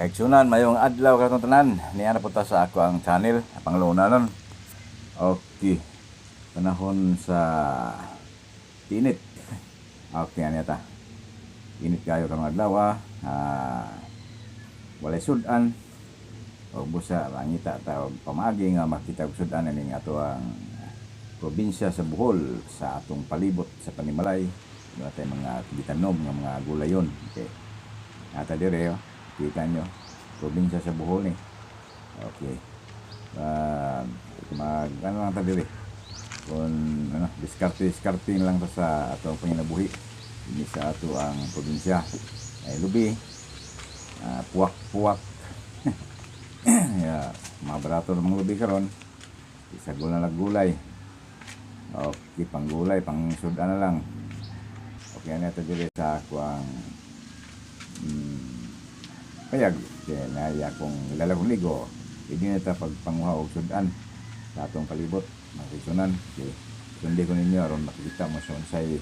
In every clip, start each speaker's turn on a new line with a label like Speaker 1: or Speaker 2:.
Speaker 1: Kaigsuonan, maayong adlaw katong tanan. Niana po ta sa ako ang channel, pangluna nun. Okay. Panahon sa init. Okay, ano ta? Init kayo karong adlaw ah. Walay sudan. O busa mangita ta og pamaagi nga makita og sudan ining ato ang probinsya sa Bohol sa atong palibot sa panimalay. Doon tayo mga gitanom nga mga gulayon. Okay. Ata dire oh. Kita nyo. Probinsya sa Bohol ni. Okay. Mag ano lang ta dire. Kung ano, diskarte diskarte lang ta sa atong panginabuhi. Ini sa ato ang probinsya. Ay lubi. Puwak-puwak. Yeah, mga barato ng mga lubi karon. Isagol na lang gulay. Okay, panggulay, pang sudan na lang. Okay, ano ito dire sa ako ang payag. Kaya naya kung ilalagong ligo, hindi na ta pagpanguha og sudan sa atong palibot, mga kaigsuonan. Okay. Sundi ko ninyo aron makikita mo sa unsay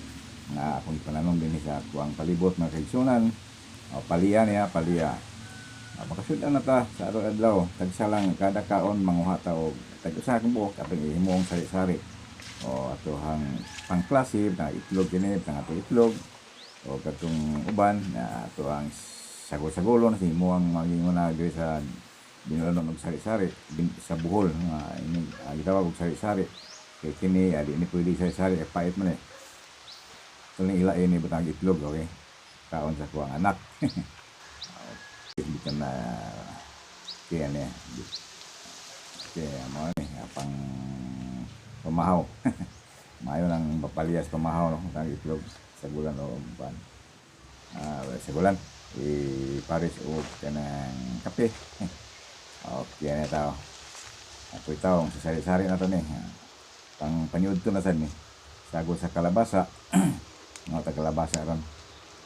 Speaker 1: nga akong ipananom dinhi sa ako ang palibot, mga kaigsuonan. O, paliya niya, paliya. Makasudan na ta sa araw adlaw. Tagsa lang kada kaon manguha ta og tag usa ka buok atong ihimuong sari-sari. O ato hang pangklase na itlog kini, tang ato itlog o katong uban na ato ang sagol-sagolon sa imuang magingon na diri sa binulanon og sari-sari sa Bohol nga ini gitawag og sari-sari kay kini di ni pwede sari-sari kay pait man eh. So ning ilain ni butang itlog, okay. Kaon sa kuang anak. Okay, di ka na kaya niya. Kaya mo ni pang pamahaw. Maayo nang mapaliyas pamahaw no, ang itlog sagulan o ban. Sagulan i pares og kanang kape. Okay na tao. Ako'y taong sa sari-sari na to ni. Pang panyudto na sad ni. Sago sa kalabasa. Mga ta kalabasa ron.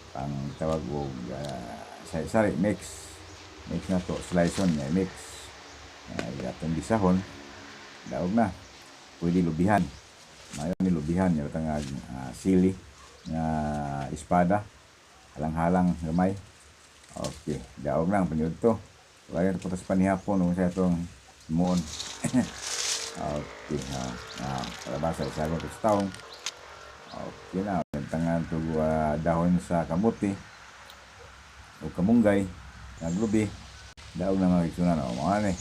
Speaker 1: Pang tawag og sari-sari mix. Mix na to, slice on nga mix. Atong gisahon. Daog na. Pwede lubihan. Mayo ni lubihan yung nga sili nga espada. Halang-halang gamay. Okay, daog lang panyudto. Wala na putas panihapon kung sa itong muon. Okay, kalabasa isagot sa taong. Okay na, tangan to dahon sa kamuti o kamunggay, naglubi. Daog na mga kaigsuonan, o mga ni.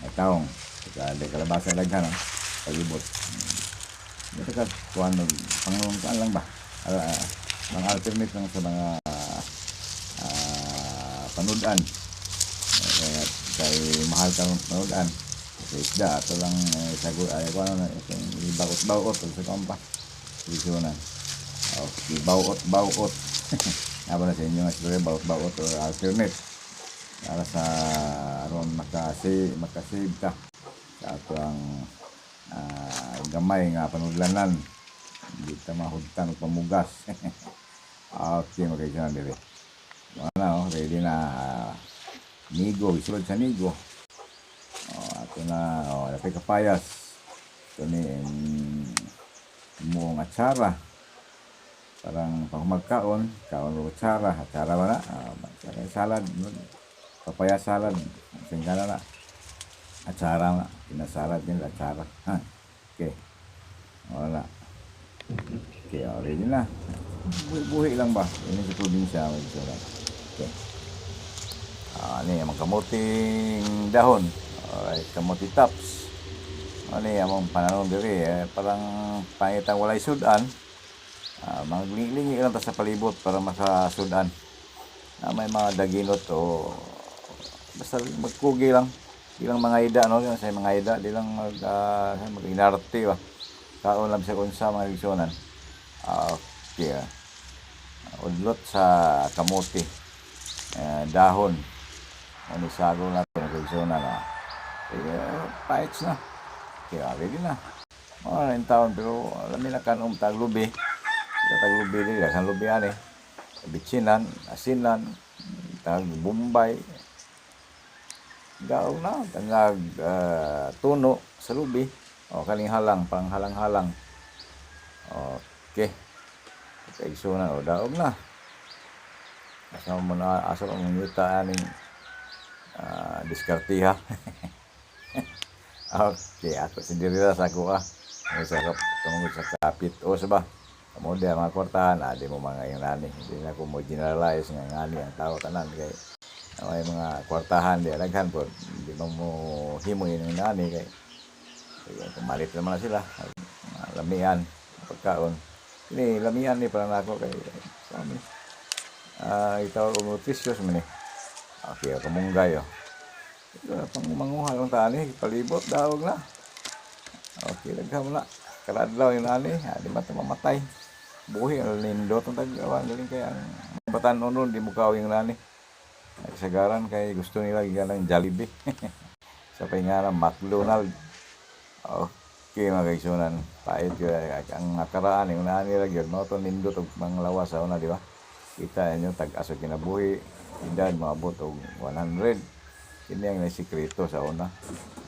Speaker 1: May taong. Saka di kalabasa daghan, oh. Palibot. Ito ka, kuan, pang kuan lang ba? Mga alternate lang sa mga panudan. Kaya kay mahal ka ng panudan. Sa isda, ato lang sago, ay kuan na, itong ibakot-bawot, sa kampa. Kaigsuonan. Okay, bawot-bawot. Nga na sa inyo nga siguro bawot-bawot or alternate. Para sa aron makasave ta sa ato ang gamay nga panudlanan. Hindi ta mahugtan og pamugas. Okay, mga kaigsuonan dire. Wala oh, ready na nigo, isulod sa nigo. Oh, ato na, oh, lapay kapayas. Ito ni muong atsara. Parang pag magkaon, kaon og atsara, atsara ba na? Salad, papaya salad, singkala na. Atsara na, pinasalad din atsara. Ha. Okay. Wala. Okay, oh, ready na. Buhi-buhi lang ba? Ini sa probinsya, mag Okay. Ano yung mga kamuting dahon. Alright, kamuti tops. Ano yung among pananom diri eh, parang pangitang walay sudan. Maglingi lang ta sa palibot para makasudan. Na may mga daginot o basta magkugi lang. Di lang mga ida no, sa mga ida di lang mag mag-inarte ba. Kaon lang sa unsa mga igsuonan. Okay. Udlot sa kamuti. Dahon. Ano sago na ito, mga na. Eh, paits na. Kaya ready na. Mga na taon, pero alam na kanom taglubi. Taglubi dili, daghan lubi ani. Bitsinan, asinan, tag Bombay. Daog na, tangag tuno sa lubi. O, kaling halang, pang halang-halang. Okay. Kaigsuonan, o daog na. Asa mo na, asa mo ngita aning Diskartiha. Okay, ako si diri sa ako ah. Sa tungod sa kapit o sa ba. Kamo di ang mga kwartahan, di mo mga yung nani. Hindi na ko mo generalize nga ngani ang tao tanan kay may mga kwartahan di daghan po. Di mo mo himo yung nani kay kumalit naman na sila. Mga lamian, pagkaon. Kini lamian ni para nako kay sa amin. Itawag og nutritious man ni. Okay, kamunggay oh. Ito na pang manguha lang tani, palibot dawag na. Okay, daghan mo na. Kaladlaw yung nani, di man mamatay. Buhi ang nindot ang tag-awan galing kay ang batan-on ron, di mo yung nani. Kasagaran kay gusto nila gikan Jollibee. Sa paingana McDonald. Okay, mga kaigsunan, pait yun ang nakaraan yung nani ra gyud mao to nindot og mga lawas sa una, di ba? Kita ninyo tag-as og kinabuhi, edad moabot og 100. Kini ang sikreto sa una.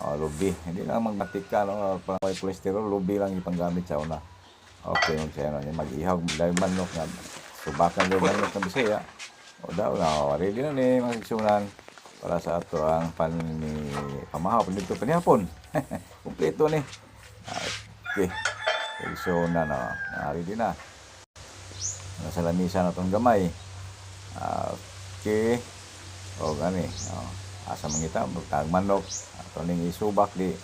Speaker 1: Oh, lubi. Hindi lang magmatika no, para may cholesterol, lubi lang ipanggamit sa una. Okay, mag sayo na mag-ihaw dahil manok nga subakan yung manok ng Bisaya. O daw na, ready na ni mga kaigsunan para sa ato ang pan ni pamahaw dito panihapon. Kompleto ni. Okay. Kaigsunan na, ready na. Nasa lamisa na tong gamay. Okay. O gani. O, asa mangita, tag manok. Ato ning isubak di